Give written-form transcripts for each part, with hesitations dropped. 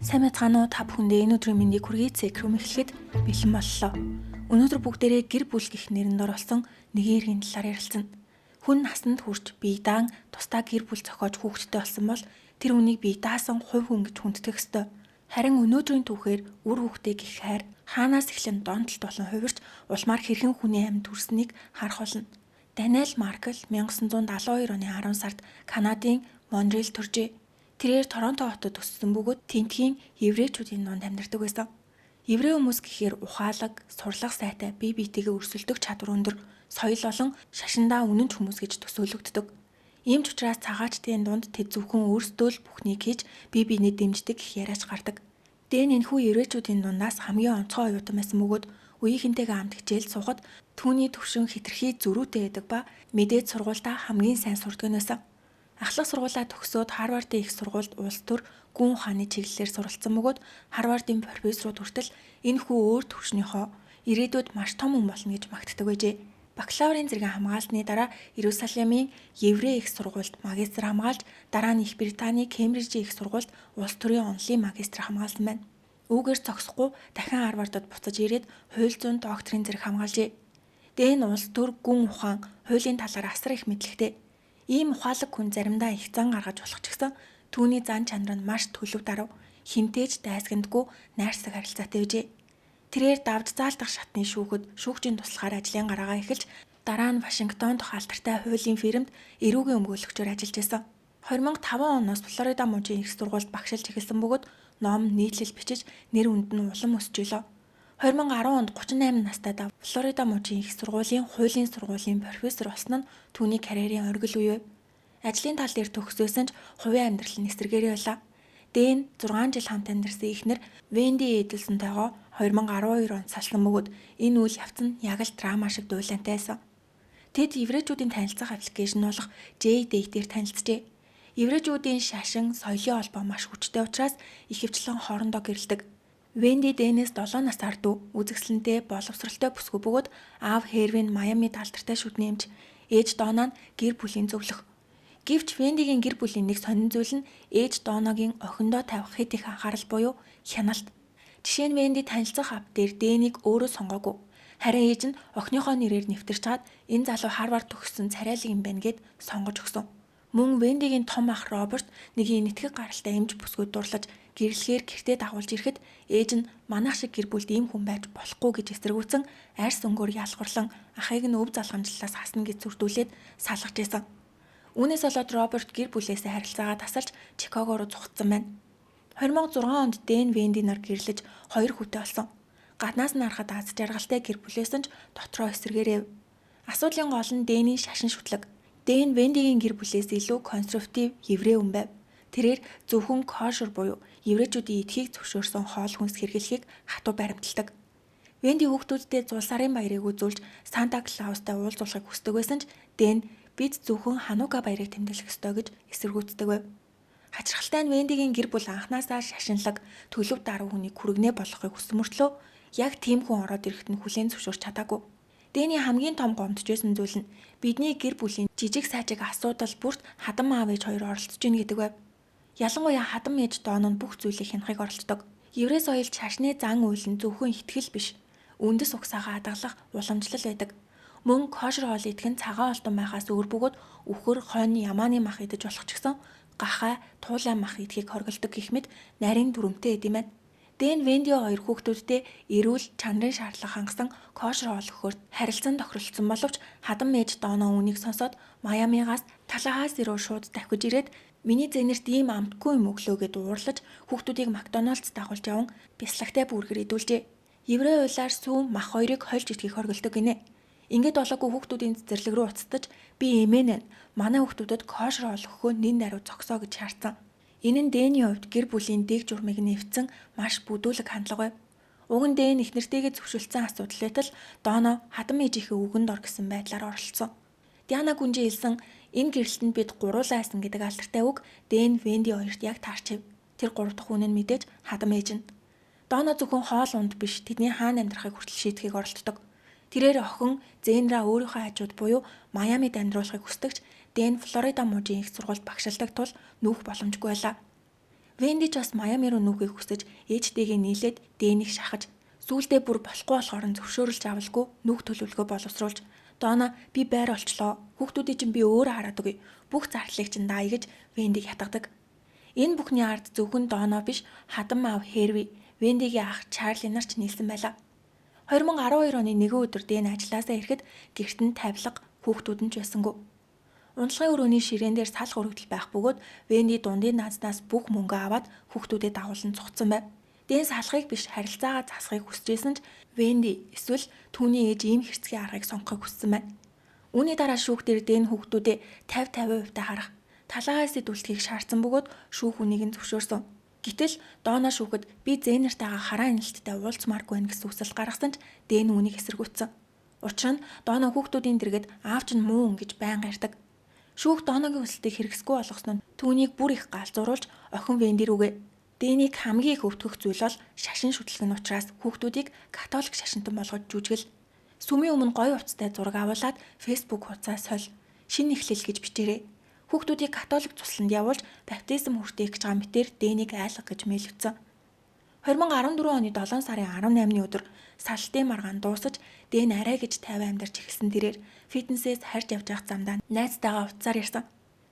Сайн байцгаана уу, та бүхэндээ энэ өдрийн мэндийг хүргэе. Цэкрүм эхлэхэд бэлэн боллоо. Өнөөдөр бүгдээрээ гэр бүл гэх нэрэнд оролцсон нэгэн эргийн талаар ярилцана. Хүн насанд хүрч бие даан тусдаа гэр бүл зохиож хүүхэдтэй болсон бол тэр хүнийг бие даасан хувь хүн гэж хүндэтгэх ёстой. Харин өнөөдрийн түүхээр үр хүүхдээ гих хайр хаанаас эхлэн донтолт болон хувирч улмаар хэрхэн хүний амьд төрснийг харах болно. Даниэл Маркл 1972 оны 10 сард Канадын Монреал төржээ. Тэрээр Торонто хотод өссөн бөгөөд тэндхийн еврейчүүдийн дунд амьдардаг байсан. Еврей хүмүүс гэхээр ухаалаг, сурлага сайтай, бие биетэйгээ өрсөлдөх чадвар өндөр, соёл болон шашиндаа үнэнч хүмүүс гэж төсөөлөгддөг. Ийм ч учраас цагаачдын дунд тэд зөвхөн өөрсдөө л бүхнийг хийж бие биенээ дэмждэг гэх яриач гардаг. Дэн энэхүү еврейчүүдийн дундаас хамгийн онцгой оюутан байсан бөгөөд үеийнхэнтэйгээ хамт хичээл суухад түүний төвшин хэтэрхий зөрүүтэй байдаг ба мэдээд сургуульдаа хамгийн сайн сурдаг нь байсан. Ахлах сургуулиа төгсөөд Харвардын их сургуульд улс төр гүн ухааны чиглэлээр суралцсан бөгөөд Харвардын профессорууд хүртэл энэ хүү өөр төвшнийхөө ирээдүйд маш том хүн болно гэж магтдаг байжээ. Бакалаврын зэргийн хамгаалсны дараа Иерусалимын еврей их сургуульд магистр хамгаалж, дараа нь Их Британий Кембрижийн их сургуульд улс төрийн онолын магистр хамгаалсан байна. Үүгээр зогсохгүй дахин Харвардад буцаж ирээд хууль зүйн докторийн зэрэг хамгаалжээ. Дэн улс төр гүн ухаан хуулийн талаар асар их мэдлэгтэй. Ийм ухаалаг хүн заримдаа их зан гаргаж болох ч гэсэн түүний зан чанар нь маш төлөв даруй, хэнтэй ч дайсагнадаггүй найрсаг харилцаатай байжээ. Тэрээр давж заалдах шатны шүүхэд шүүгчийн туслахаар ажлын гараагаа эхэлж дараа нь Вашингтон дахь алдартай хуулийн фирмд эрүүгийн өмгөөлөгчөөр ажиллаж байсан. 2005 оноос Флорида мужийн их сургуульд багшилж эхэлсэн бөгөөд ном, нийтлэл бичиж нэр хүнд нь улам өсөж билээ. 2010 онд 38 настайдаа Флорида мужийн их сургуулийн хуулийн сургуулийн профессор болсон нь түүний карьерийн оргил үе байв. Ажлын тал дээр төгсөөсөн ч хувийн амьдрал нь эсрэгээрээ байлаа. Дэн 6 жил хамт амьдарсан эхнэр Венди Эдэлсонтойгоо 2012 онд салсан бөгөөд энэ үйл явц нь яг л драма шиг дуйлантай байсан. Тэд еврейчүүдийн танилцах application болох J-Date-ээр танилцжээ. Еврейчүүдийн шашин, соёлын холбоо маш хүчтэй учраас ихэвчлэн хоорондоо гэрэлдэг. Венди Дэнээс 7 нас ардуу, үзэсгэлэнтэй, боловсралтай бүсгүй бөгөөд аав Хервин Майамид алдартай шүдний эмч, ээж Дона нь гэр бүлийн зөвлөх. Гэвч Вендигийн гэр бүлийн нэг сонин зүйл нь ээж Доногийн охиндоо тавих хэд их анхаарал буюу хяналт. Жишээ нь Венди танилцах app дээр Дэнийг өөрөө сонгоогүй. Харин ээж нь охиныхоо нэрээр нэвтэрч чад энэ залуу Харвард төгссөн царайлаг юм байна гээд сонгож өгсөн. Мөн Вендигийн том ах Роберт нэг энэтхэг гаралтай эмч бүсгүйд дурлаж гэрлэхээр гэртээ дагуулж ирэхэд ээж нь манайх шиг гэр бүлд ийм хүн байж болохгүй гэж эсэргүүцэн арьс өнгөөр ялгаварлан ахыг нь өв залгамжлалаас хасна гэж сүрдүүлээд салгаж байсан. Үүнээс болоод Роберт гэр бүлээсээ харилцаагаа тасалж Чикаго руу зугтсан байна. 2006 онд Дэн Венди нар гэрлэж хоёр хүүтэй болсон. Гаднаас нь харахад аз жаргалтай гэр бүлээсэн ч дотроо эсрэгээрээ. Асуудлын гол нь Дэний шашин шүтлэг. Дэн Вендигийн гэр бүлээс илүү консерватив еврей хүн байв. Тэрээр зөвхөн кошер буюу еврейчүүдийн идэхийг зөвшөөрсөн хоол хүнс хэрэглэхийг хатуу баримталдаг. Венди хүүхдүүдтэй зул сарын баярыг үзүүлж Санта Клаустай уулзуулахыг хүсдэг байсан ч Дэн бид зөвхөн Ханука баярыг тэмдэглэх ёстой гэж эсэргүүцдэг байв. Хачирхалтай нь Вендигийн гэр бүл анхнаасаа шашинлаг төлөв даруй хүнийг хүргэнэ болгохыг хүссэн мөртлөө яг тийм хүн ороод ирэхэд нь хүлээн зөвшөөрч чадаагүй. Дэний хамгийн том гомдож байсан зүйл нь бидний гэр бүлийн жижиг сажиг асуудал бүрт хадам аав ээж хоёр оролцож гин гэдэг байв. Ялангуяа хадам ээж Дон нь бүх зүйлийг хянахыг оролддог. Еврей соёлд шашны зан үйл нь зөвхөн итгэл биш. Үндэс угсаагаа хадгалах уламжлал байдаг. Мөн кошер хоол идэх нь цагаан олдон байхаас өөр бөгөөд үхэр, хонь, ямааны мах идэж болох ч гэсэн гахай, туулай мах идэхийг хоригддог гэх мэт нарийн дүрэмтэй байд юм байна. Дэн Венди хоёр хүүхдүүдтэй эрүүл чанарын шаардлага хангасан кошер хоол өгөхөөр харилцан тохиролцсон боловч хадам ээж Доно үүнийг сонсоод Майамигаас Талахааси руу шууд давхиж ирээд миний зэнерт ийм амтгүй юм өглөө гэд уурлаж хүүхдүүдийг Макдоналдс дагуулж яван бяслагтай бүргэр идүүлжээ. Еврей хуулиар сүүн мах хоёрыг хольж идэхийг хоригддог гинэ. Ингээд болоогүй хүүхдүүдийн цэцэрлэг рүү уцтаж би эмээнэ манай хүүхдүүдэд кошер хоол өгөхөө нэн даруй зогсоо гэж шаардсан. Энэ нь Дэний хувьд гэр бүлийн дэг журмыг нэвтсэн маш бүдүүлэг хандлага байв. Уг нь Дэн эхнэртэйгээ зөвшөлдсөн асуудал байтал Доно хадам ээжийнхээ үгэнд ор гэсэн байдлаар оролцсон. Диана Гүнжи хэлсэн энэ гэрэлтэнд бид гуруулаа айсан гэдэг алдартай үг Дэн Венди хоёрт яг таарчив. Тэр гурав дахь хүн нь мэдээж хадам ээж нь. Доно зөвхөн хоол унд биш тэдний хаана амьдрахыг хүртэл шийдэхийг оролддог. Тэрээр охин Зенра өөрийнхөө хажууд буюу Майамид амьдруулахыг хүсдэг ч Дэн Флорида мужийн их сургуульд багшилдаг тул нүүх боломжгүй байлаа. Венди ч бас Майами руу нүүхийг хүсэж ээжтэйгээ нийлээд Дэнийг шахаж, сүүлдээ бүр болохгүй болохоор нь зөвшөөрлж авалгүй нүүх төлөвлөгөө боловсруулж, Дона би байр олчлоо. Хүүхдүүдийг чинь би өөрөө хараад өгье. Бүх зардлыг чинь даая гэж Вендиг ятгадаг. Энэ бүхний ард зөвхөн Доно биш, хадам аав Херви, Вендигийн ах Чарли нар ч нийлсэн байлаа. 2012 оны нэгэн өдөр Дэн ажилласаа ирэхэд гэрт нь тавилга, хүүхдүүд нь ч байсангүй. Унтлагын өрөөний ширээн дээр салах өргөдөл байх бөгөөд Венди дундын назнаас бүх мөнгөө аваад хүүхдүүдэд дагуулан цугцсан байв. Дэн салахыг биш, харилцаагаа засахыг хүсэж байсан ч Венди эсвэл түүний ээж ийм хэрцгий аргыг сонгохыг хүссэн байна. Үүний дараа шүүх дээр Дэн хүүхдүүдээ 50 50% та харах, Таллахассид үлдэхийг шаардсан бөгөөд шүүх үүнийг нь зөвшөөрсөн. Гэтэл Дона шүүхэд би зээ нартайгаа хараа энэлттэй уулзмааргүй байна гэсэн хүсэл гаргасан ч Дэн үүнийг эсэргүүцсэн. Учир нь Дона хүүхдүүдийн дэргэд аав чинь муу хүн гэж байнга ярьдаг. Шүүх Доногийн хүсэлтийг хэрэгсэхгүй болгосон нь түүнийг бүр их галзууруулж охин Венди рүүгээ Дэнийг хамгийн их өвтгөх зүйл бол шашин шүтлэг нь учраас хүүхдүүдийг католик шашинтан болгож жүжигэл. Сүмийн өмнө гоё хувцастай зураг авуулаад Facebook хуудасаа соль. Шинэ эхлэл гэж бичээрэй. Хүүхдүүдийг католик цусланд явуулж баптизм хүртээх гэж байгаа мэтээр Дэнийг айлга гэж мэйл өгсөн. 2014 оны 7 сарын 18-ны өдөр салтын маргаан дуусаж, Дэн арай гэж тайван амьдарч эхэлсэн тэрээр фитнесээс харж явж явах замдаа найзтайгаа утсаар ярьсан.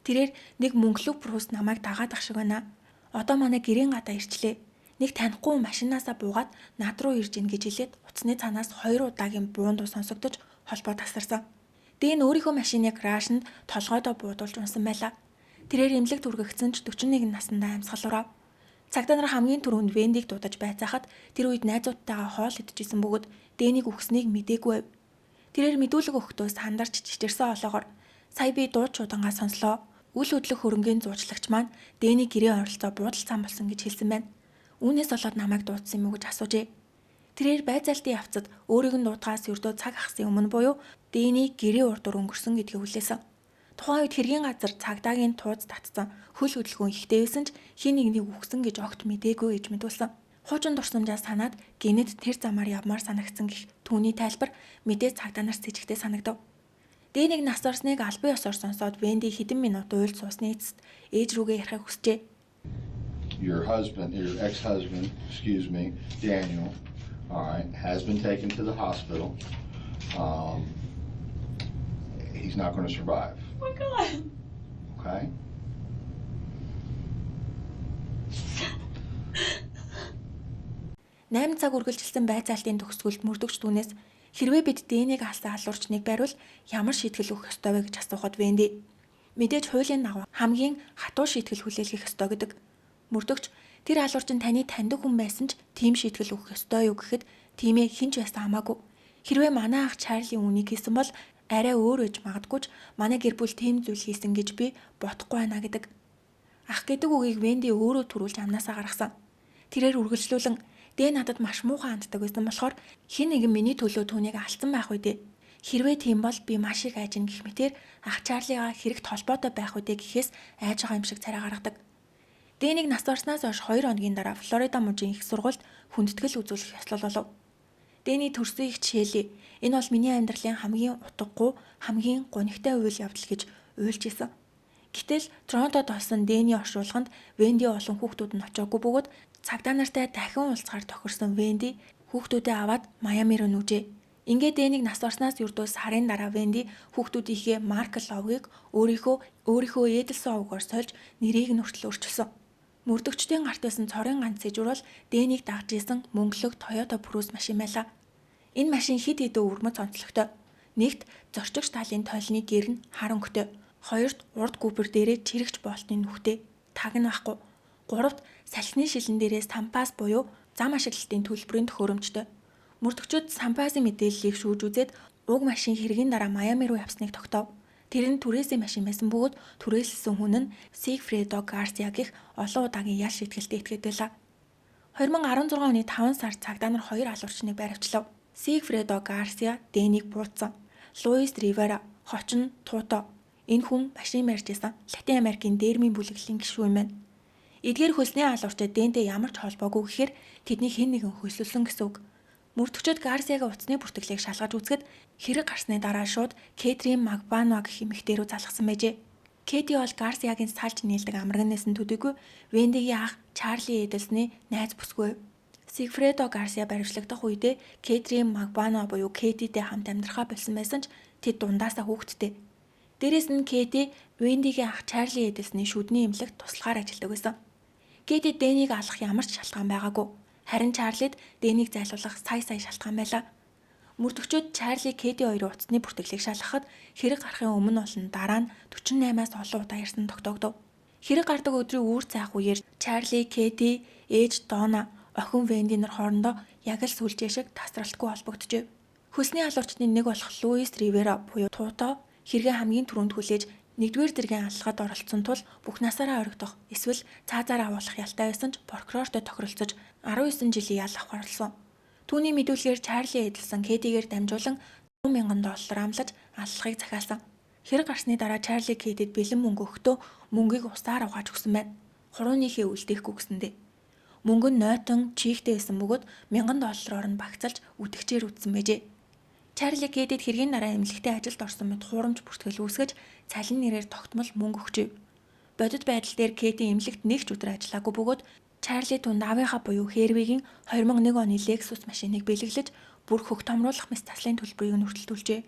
Тэрээр нэг мөнгөлөг Prius намайг дагаад ах шиг байна. Одоо манай гэрийн гадаа ирчлээ. Нэг танихгүй хүн машинаасаа буугаад над руу ирж ийн гэж хэлээд утасны цаанаас хоёр удаагийн буун дуу сонсогдож, холбоо тасарсан. Дэн өөрийнхөө машиныг гаражинд толгойдоо буудуулж унсан байлаа. Тэрээр эмнэлэгт хүргэгдсэн ч 41 наснда амьсгал урав. Цагдаа нар хамгийн түрүүнд Вендиг дуудаж байцаахад тэр үед найзуудтайгаа хоол идчихсэн бөгөөд Дэнийг үхсэнийг мдээгүй байв. Тэрээр мэдүүлэг өгөхдөө сандарч чичирсэн олоогоор "Сая би дуу чуудангаа сонслоо. Үл хөдлөх хөрөнгийн зуучлагч маань Дэний гэрийн ойролцоо буудал цам болсон гэж хэлсэн байна. Үүнээс болоод намайг дуудсан юм уу" гэж асуужээ. Тэрээр байзаалтын явцад өөрийг нь дуудахаас ердөө цаг хагасын өмнө буюу Дэний гэрийн урдуур өнгөрсөн гэдгийг хүлээсэн. Тухайн үед хэргийн газар цагдаагийн тууз татсан, хөл хөдөлгөөн ихтэй байсан ч хэн нэгнийг үхсэн гэж огт мдээгүй гэж мэдүүлсэн. Хуучин дурсамжаа санаад гэнэт тэр замаар явмаар санагдсан гэх түүний тайлбар мэдээж цагдаа нарт сэжигтэй санагдав. Дэнийг нас барсныг албан ёсоор сонсоод Венди хэдэн минут уйлж суусны эцэст ээж рүүгээ ярихыг хүсжээ. Your husband, your ex-husband, excuse me, Daniel, all right, has been taken to the hospital. He's not going to survive. Oh my God. Okay? 8 цаг үргэлжилсэн байзаалтын төгсгөлд мөрдөгч түүнээс хэрвээ бид Дэнийг алсан алуурчныг баривал ямар шийтгэл өгөх ёстой вэ гэж асуухад Венди мэдээж хуулийн дагуу хамгийн хатуу шийтгэл хүлээлгэх ёстой гэдэг. Мөрдөгч тэр алуурчин таны таньдаг хүн байсан ч тийм шийтгэл өгөх ёстой юу гэхэд, тийм ээ, хэн ч байсан хамаагүй. Хэрвээ манай ах Чарли үүнийг хийсэн бол арай өөр байж магадгүй ч манай гэр бүл тийм зүйл хийсэн гэж би бодохгүй байна гэдэг. Ах гэдэг үгийг Венди өөрөө түрүүлж амнаасаа гаргасан. Тэрээр үргэлжлүүлэн Дэн надад маш муухай ханддаг байсан болохоор хэн нэгэн миний төлөө түүнийг алдсан байх үү дээ. Хэрвээ тийм бол би маш их айжна гэх мэтээр ах Чарлигаа хэрэгт холбоотой байх үү дээ гэхээс айж байгаа юм шиг царай гаргадаг. Дэнийг нас барснаас хойш 2 хоногийн дараа Флорида мужийн их сургуульд хүндэтгэл үзүүлэх ёслол болов. Дэний төрсөн эгч Шелли "Энэ бол миний амьдралын хамгийн утгагүй, хамгийн гунигтай үйл явдал" гэж уйлж исэн. Гэтэл Торонтод болсон Дэний оршуулганд Венди болон хүүхдүүд нь очоогүй бөгөөд цагдаа нартай дахин уулзахаар тохирсон Венди хүүхдүүдээ аваад Майами руу нүүжээ. Ингээд Дэнийг нас барснаас ердөө сарын дараа Венди хүүхдүүдийнхээ Маркл овгийг өөрийнхөө өөрийнхөө Эдлсон овгоор сольж, нэрийг нь хүртэл өөрчилсөн. Мөрдөгчдийн гарт байсан цорын ганц сэжүүр бол Дэнийг дагаж исэн мөнгөлөг Toyota Prius машин байлаа. Энэ машин хэд хэдэн өвөрмөц онцлогтой. Нэгт, зорчигч талын тойлны гэр нь хар өнгөтэй. Хоёрт, урд гүбэр дээрээ чирэгч болтны нүхтэй. Таг нь байхгүй. Гуравт, салхины шилэн дээрээ SAMPAS буюу зам ашиглалтын төлбөрийн төхөөрөмжтэй. Мөрдөгчид SAMPAS-ын мэдээллийг шүүж үзээд уг машин хэргийн дараа Майами руу явсныг тогтоов. Тэр нь түрээсийн машин байсан бөгөөд түрээсэлсэн хүн нь Сигфредо Гарсиа гэх олон удаагийн ял шийтгэлтэй этгээд байлаа. 2016 оны 5 сард цагдаа нар хоёр алуурчныг баривчлав. Сигфредо Гарсиа Дэнийг буудсан. Луис Ривера, хочин Туто, энэ хүн машин барьж исэн Латин Америкийн дээрмийн бүлэглэлийн гишүүн юм байна. Эдгээр хөлсний алуурчид Дэнтэй ямар ч холбоогүй гэхээр тэднийг хэн нэгэн хөлсөлсөн гэсэн үг. Мөрдөгчид Гарсиагийн утасны бүртгэлийг шалгаж үзэхэд хэрэг гарсны дараа шууд Кэтрин Магбануа гэх эмэгтэй рүү залгасан байжээ. Кэти бол Гарсиагийн салж нийлдэг амраг нээсэн төдийгүй Вендигийн ах Чарли Эдэлсний найз бүсгүй. Сигфредо Гарсиа баривчлагдах үедээ Кэтрин Магбано буюу Кэтитэй хамт амьдрахаа болсон байсан ч тэд дундаасаа хүүхэдтэй. Дээрээс нь Кэти Вендигийн ах Чарли Эдэлсний шүдний эмнэлэгт туслахаар ажилладаг байсан. Кэти Дэнийг алах ямар ч шалтгаан байгаагүй. Харин Чарлид Дэнийг зайлуулах сая сая шалтгаан байлаа. Мөрдөгчид Чарли Кэти хоёрын утасны бүртгэлийг шалгахад хэрэг гарахын өмнө болон дараа нь 48-аас олон удаа ярьсан тогтоогдов. Хэрэг гардаг өдрийн үүр цайх үеэр Чарли, Кэти, ээж Дона, охин Венди нар хоорондоо яг л сүлжээ шиг тасралтгүй холбогдожээ. Хөлсний алуурчдын нэг болох Луис Ривера буюу Туто хэрэгээ хамгийн түрүүнд хүлээж нэгдүгээр зэргийн аллагад оролцсон тул бүх насаараа орхигдох эсвэл цаазаар агуулах ялтай байсан ч прокурортой тохиролцож 19 жилийн ял авах орлсон. Түүний мэдүүлгээр Чарли Эдэлсэн Кэтигээр дамжуулан 100 мянган доллар амлаж аллахыг захиалсан. Хэрэг гарсны дараа Чарли Кэтид бэлэн мөнгө өгөхдөө мөнгийг усаар угааж өгсөн байна. Хурууныхээ үлдээхгүй гэсэндээ. Мөнгө нь нойтон чийхтэй байсан бөгөөд 1000 доллараар нь багцалж үтгэжээр үтсэн байжээ. Чарли Кэтид хэргийн дараа эмнэлэгтээ ажилд орсон мэт хуурамч бүртгэл үүсгэж цалин нэрээр тогтмол мөнгө өгчээ. Бодит байдал дээр Кэти эмнэлэгт нэг ч өдөр ажиллаагүй бөгөөд Чарли түүнд аавынхаа буюу Хервигийн 2001 оны Lexus машиныг бэлэглэж бүр хөх томруулах мэс таслын төлбөрийг нь хүртэл төлжээ.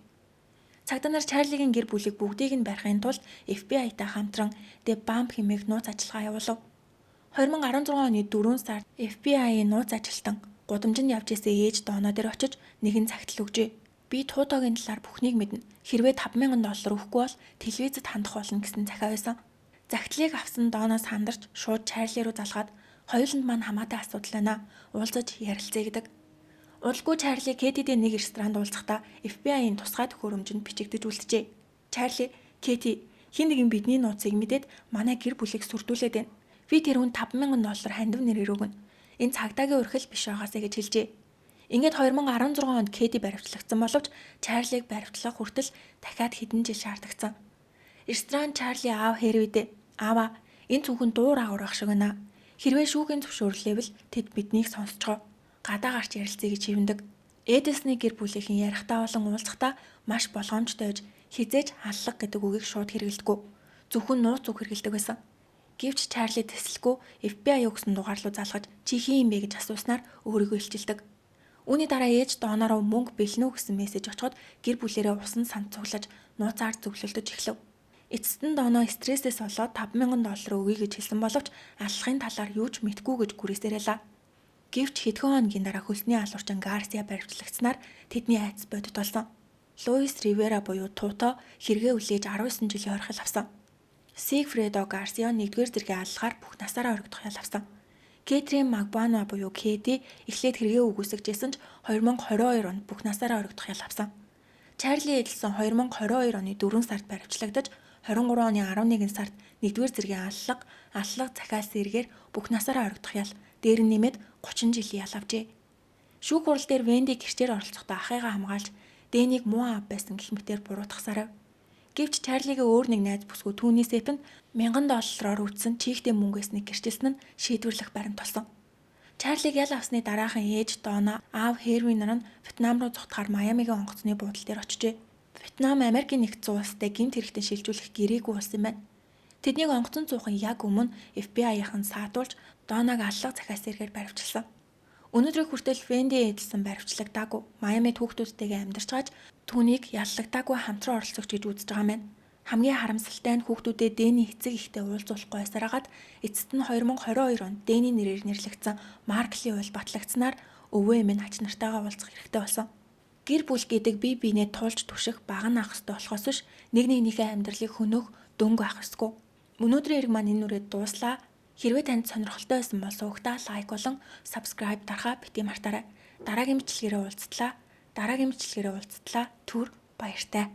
Цагдаа нар Чарлигийн гэр бүлийг бүгдийг нь барихын тулд FBI-тай хамтран The Bump хэмээх нууц ажиллагаа явуулав. 2016 оны 4 сард FBI-ийн нууц ажилтан гудамжинд явж исэн ээж Дона дээр очиж нэгэн цагтл өгжээ. Би Туудогийн талаар бүхнийг мэднэ. Хэрвээ 5000 доллар өгөхгүй бол телевизэд хандах болно гэсэн захиа байсан. Захидлыг авсан Доноос хандарч шууд Чарли руу залгаад хоёуланд маань хамаатай асуудал байна. Уулзаж ярилцъя гэдэг. Удалгүй Чарли Кэтитэй нэг ресторанд уулзахдаа FBI-ийн тусгай төхөөрөмжөнд бичигдэж үлджээ. Чарли, Кэти хэн нэгэн бидний нууцыг мэдээд манай гэр бүлийг сүрдүүлээд байна. Би тэр хүнд 5000 доллар хандив нэрээр өгнө. Энэ цагдаагийн урхил биш байгаасай гэж хэлжээ. Ингээд 2016 онд Кэти баривчлагдсан боловч Чарлиг баривчлах хүртэл дахиад хэдэн жил шаардагдсан. Ресторан Чарли аав Хэрвидээ "Аава, энэ цүнхэн дуур агуур ах шиг байна. Хэрвээ шүүхийн зөвшөөрлөөвэл тэд биднийг сонсцгоо. Гадаа гарч ярилцъя" гэж хэвэндэг. Эдэлсний гэр бүлийнхэн ярихдаа болон уулзахдаа маш болгоомжтой байж хэзээ ч аллага гэдэг үгийг шууд хэрэглэдэггүй. Зөвхөн нууц үг хэрэглэдэг байсан. Гэвч Чарли тэсэлгүй FBI өгсөн дугаар руу залгаж чи хэн юм бэ гэж асууснаар өөрийгөө илчилдэг. Үүний дараа ээж Дона руу мөнгө бэлнэ үү гэсэн мессеж очиход гэр бүлээрээ усан санд цуглаж нууцаар зөвлөлдөж эхлэв. Эцэст нь Доно стрессээс болоод 5000 доллар өгье гэж хэлсэн боловч аллахын талаар юу ч мэдэхгүй гэж гүрээсээрэлээ. Гэвч хэдхэн хоногийн дараа хөлсний алуурчин Гарсиа баривчлагдсанаар тэдний айдас бодит болсон. Луис Ривера буюу Туто хэрэгээ хүлээж 19 жилийн орхил авсан. Сигфредо Гарсиа нэгдүгээр зэргийн аллагаар бүх насаараа орхигдох ял авсан. Кэтрин Магбано буюу Кэти эхлээд хэрэгээ үгүйсгэжсэн ч 2022 онд бүх насаараа орхигдох ял авсан. Чарли Эдэлсэн 2022 оны 4 сард баривчлагдаж 23 оны 11 сард нэгдүгээр зэргийн аллага, аллага захиалсан эргээр бүх насаараа орхигдох ял дээр нь нэмээд 30 жилийн ял авчээ. Шүүх хурал дээр Венди гэрчээр оролцохдоо ахыгаа хамгаалж Дэнийг муу аав байсан гэх мэтээр буруутгасаар. Гэвч Чарлигийн өөр нэг найз бүсгүй түүний сэпэнд 1000 доллараар үтсэн чийгтэй мөнгөөс нэг гэрчилсэн нь шийдвэрлэх баримт болсон. Чарлиг ял авсны дараахан ээж Дона, аав Херви нар нь Вьетнам руу зугтахаар Майамигийн онгоцны буудал дээр очжээ. Вьетнам Америкийн нэгдсэн улстай гэмт хэрэгтэн шилжүүлэх гэрээгүй болсон юм байна. Тэднийг онгоцон цуухын яг өмнө FBI-ийн саатуулж Донаг аллага захиалсан эргээр баривчилсан. Өнөөдрийг хүртэл Венди Эдэлсэн баривчлагдаагүй. Майамид хүүхдүүдтэйгээ амьдарч гаж түүнийг яллагдаагүй хамтран оролцогч гэж үзэж байгаа юм байна. Хамгийн харамсалтай нь хүүхдүүдээ Дэний эцэг эхтэй уулзуулахгүй байсаар хагаад эцэст нь 2022 онд Дэний нэрээр нэрлэгдсэн Маркли уйл батлагдсанаар өвөө эмээ нь ач нартайгаа уулзах хэрэгтэй болсон. Гэр бүл гэдэг бие биенээ тулж түших бага нь ах ёстой болохоос биш нэг нэгнийхээ амьдралыг хөнөөх дөнгө байх ёсгүй. Өнөөдрийн хэрэг маань энэ нүрээд дууслаа. Хэрвээ танд сонирхолтой байсан бол сувагтаа like болон subscribe дарахаа битгий мартаарай. Дараагийн бичлэгээрээ уулзтлаа. Дараагийн бичлэгээрээ уулзтлаа. Түр баяртай.